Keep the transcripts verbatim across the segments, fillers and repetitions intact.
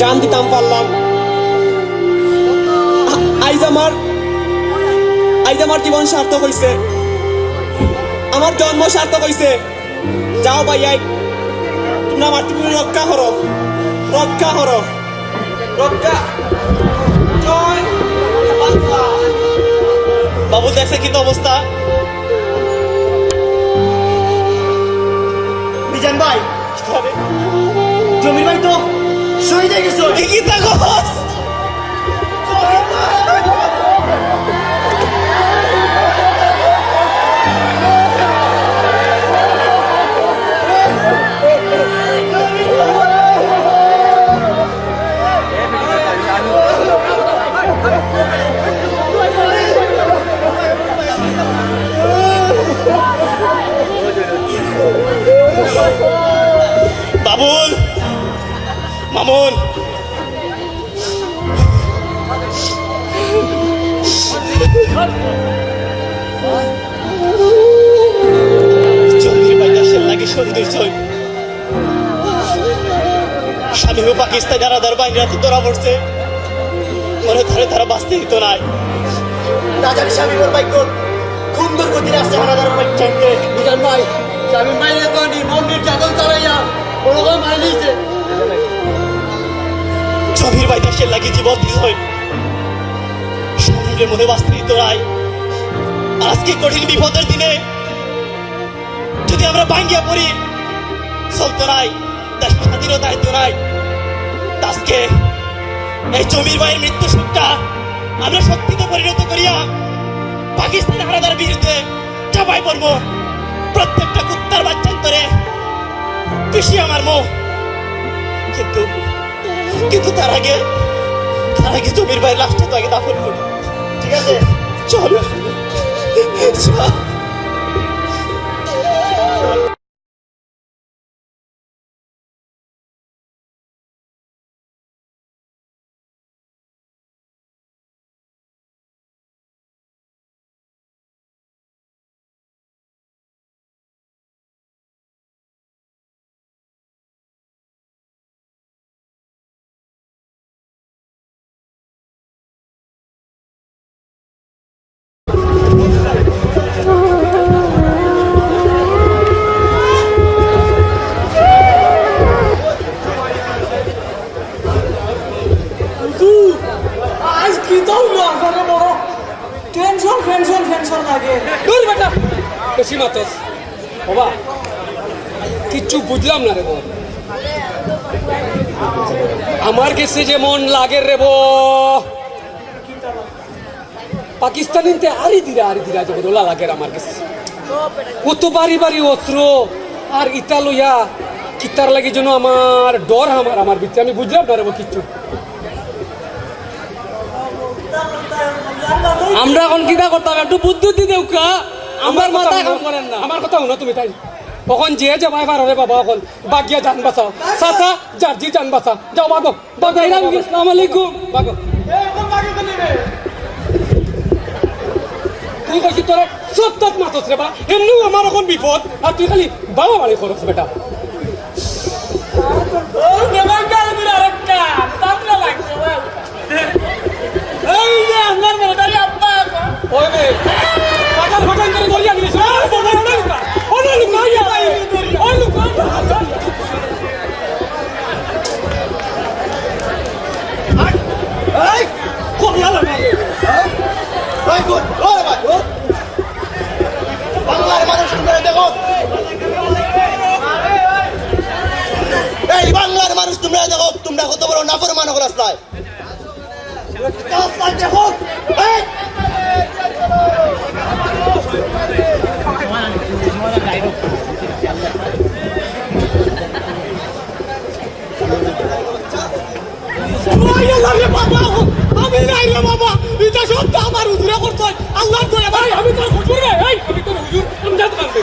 জান দিতাম পারলাম। আ-, আইজ আমার, আইজ আমার জীবন সার্থক অইছে, আমার জন্ম সার্থক অইছে। যাও ভাইয়াই, তুমরা মাতৃভূমি রক্ষা করো, রক্ষা করো, রক্ষা। জয় বাংলা। বাবু, দেখছে কি তো অবস্থা? মিজান ভাই, জমির ভাই তো শহীদ অই গেছে। এ কিতা কস? বাবুল, মামুন, জমির ভাই দেশের লাগি শহীদ অইছইন। শামীমও পাকিস্তানি হানাদার বাহিনীর আতো ধরা পড়ছে। মনে ধরে তারা বাঁচতে দিত নায়। না জানি শামীমর ভাগ্য কোন দুর্গতির আছে হানাদার বাহিনীর চাইতে। মিজান ভাই, শামীম ভাইরে তো নির্মম নির্যাতন চালাইয়া বড় করে মারি দিছে। জমির ভাই দেশের লাগি জীবন দিছইন। শামীমরে মনে বাঁচতে দিত নায়। আজকে কঠিন বিপদের দিনে যদি আমরা ভাঙ্গিয়া পড়ি, চলতো নায়, দেশ স্বাধীনতা আইতো নায়। আজকে এই জমির ভাইয়ের মৃত্যু শোকটা আমরা শক্তিতে পরিণত করিয়া পাকিস্তানি হানাদার বিরুদ্ধে চাপাই পড়বো। প্রত্যেকটা কুত্তার বাচ্চার ধরে পিষিয়া মারমু। কিন্তু, কিন্তু তার আগে, তার আগে জমির ভাইয়ের লাশটা তো আগে দাফন করি। ঠিক আছে, চল। চল। হুজুর, আইজ কিতা অইলো আপনারে বড় টেনশন, টেনশন, টেনশন লাগে। দূর বেটা, বেশি মাতস। বাবা, কিচ্ছু বুঝলাম না রে বল। আমার গেছে যেমন লাগের রে বল, পাকিস্তানিন্তে আরি দিরা, আরি দিরা যেমন ওলা লাগের আমার গেছে। অত বাড়ি বাড়ি অস্ত্র, আর ইতা লইয়া কিতার লাগি যেন আমার ডর আমার, আমার ভিতরে, আমি বুঝলাম না রে বল কিচ্ছু। আমরা অখন কিতা করতাম? একটু বুদ্ধি দি দেউক্কা। আমার মাথায় কাম করের না। আমার কথা হুনো তুমি তাই। অখন যে যেবায় পারো রে বাবা, অখন বাগিয়া জান বাঁচাও। চাচা, যার জি জান বাঁচা। যাও বাগো। বাগো, যাইরাম বাগো। আসসালামু আলাইকুম। বাগো। তুই কইছি তোরে সত্য মাতস রে বা। এমনেউ আমার অখন বিপদ। আর তুই খালি বাড়াবাড়ি করস বেটা। ও, দেবাঙ্গাল গুলো আরেকটা। তামলা লাগছে, বাবা। এই যে আমার মিলিটারি আব্বা। ওই রে, ফাটান ফাটান করে দরিয়া নিয়ে এসো। ওই লুকা, ওই লুকা, ওই লুকা। এই, কোন লালা মারে? এই, কোন? ওরে ভাই, ও। বাংলার মানুষ তোমরা দেখো। এই বাংলার মানুষ তোমরা দেখো, তোমরা কত বড় নাফরমান অকল আছলায়। ওই আল্লাহ রে বাবা, আমি নাই রে বাবা, ইটা সব তো আমার হুজুরে করছে, আল্লাহর দয়া ভাই, আমি তোর হুজুর রে, এই, আমি তোর হুজুর, আমি জানতে পারবে।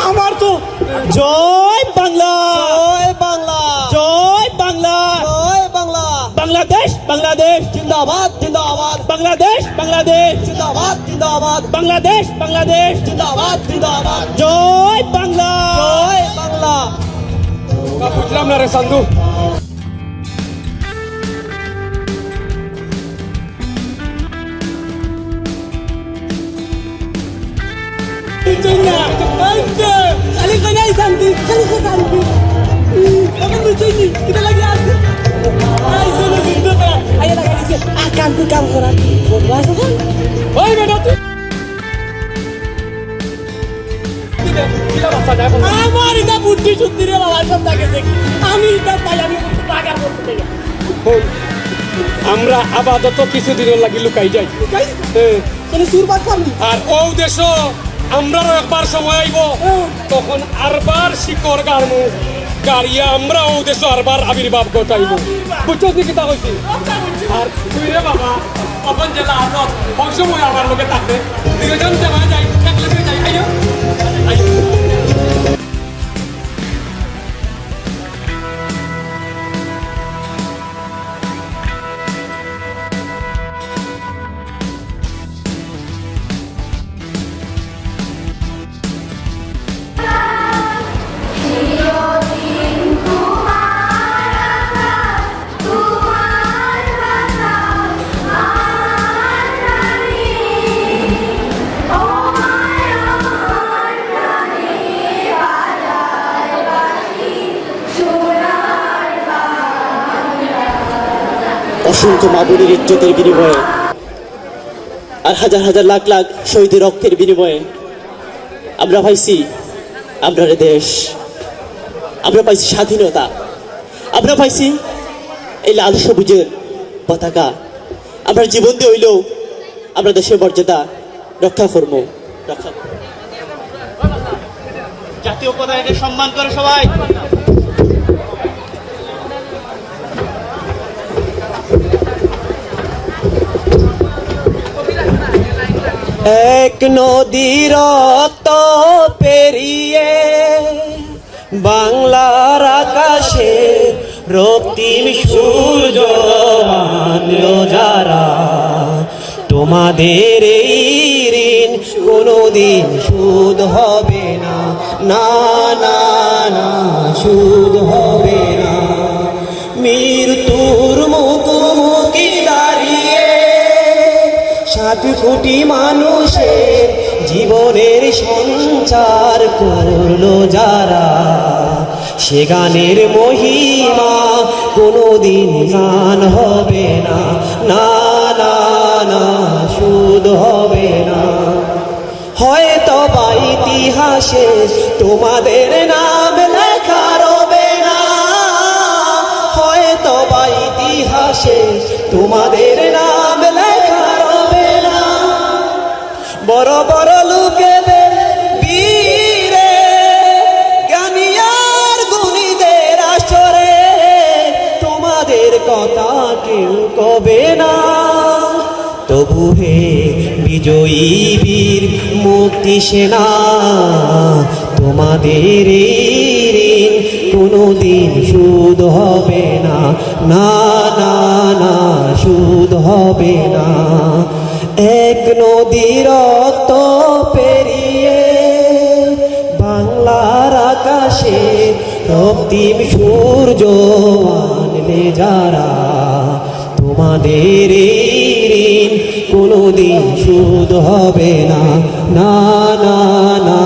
আমার তো জয় বাংলা, জয় বাংলা, জয় বাংলা, জয় বাংলা। বাংলাদেশ, বাংলাদেশ জিন্দাবাদ, জিন্দাবাদ। বাংলাদেশ, বাংলাদেশ জিন্দাবাদ, জিন্দাবাদ। বাংলাদেশ, বাংলাদেশ জিন্দাবাদ, জিন্দাবাদ। জয় বাংলা, জয় বাংলা। আপনারে চান্দু। খালি কইনাই শান্তি, খালি কই শান্তি। তখন বুঝছইন নি, কিতা লাগে আছে? আই, চলো, চিন্তা করা। আইয়া লাগা দিছে, আর কাম কই কাম করা। বদমাশ এখন। ওই বেটা, তুই আমার ইটা বুদ্ধি শুদ্ধি রে বাবা, সব থাকে দেখি। আমি ইটা পাই, আমি বাগার করতে চাই। হই, আমরা আপাতত কিছুদিনর লাগি লুকাই যাই। লুকাই? হ্যাঁ। মানে চুর বাটপার নি? আর অউ দেশো আমরারও একবার সময় আইবো, হ্যাঁ। তখন আরবার শিকড় গাড়মু, গাড়িয়া আমরা অউ দেশো আরবার আবির্ভাব ঘটাইমু। বুঝছস নি কিতা কইছি? আর তুই রে বাবা, অখন যেলা আছস, সব সময় আমার লগে থাকবে। দুইজন যাওয়া যাই, একলগে যাই, আইও। আইও। অসংখ্য মা বোনের ইজ্জতের বিনিময়ে আর হাজার হাজার লাখ লাখ শহীদের রক্তের বিনিময়ে আমরা পাইছি আমরার দেশ, আমরা পাইছি স্বাধীনতা, আমরা পাইছি এই লাল সবুজের পতাকা। আমরা জীবন দিয়া অইলেও আমরা দেশের মর্যাদা রক্ষা করমু, রক্ষা করমু। জাতীয় পতাকাকে সম্মান করে সবাই। এক নদী রক্ত পেরিয়ে বাংলার আকাশে রক্তিম সূর্য আনলো যারা। তোমাদের এই ঋণ কোনোদিন শোধ হবে না, না, না, না, শোধ হবে না। মৃত্যুর মুখোমুখি দাঁড়িয়ে সাত কোটি মানুষের জীবনের সঞ্চার করলো যারা, সে গানের মহিমা কোনোদিন গান হবে না, না, না, না, শোধ হবে না। হয়তো বা ইতিহাসে তোমাদের নাম লেখা রবে না, হয়তো বা ইতিহাসে তোমাদের নাম লেখা রবে না। বড় বড় লোকেদের বীরে, জ্ঞানী আর গুণীদের আসরে তোমাদের কথা কেউ কবে না। তবু হে বিজয়ী বীর মুক্তি সেনা, তোমাদের এই ঋণ কোনোদিন শোধ হবে না, না, না, না, শোধ হবে না। এক নদী রক্ত পেরিয়ে বাংলার আকাশে রক্তিম সূর্য আনলে যারা, তোমাদের এই ঋণ কোনোদিন শোধ হবে না, না, না, না,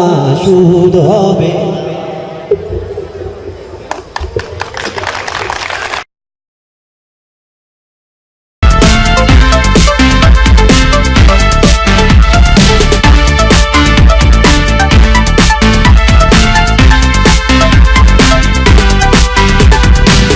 শোধ হবে না।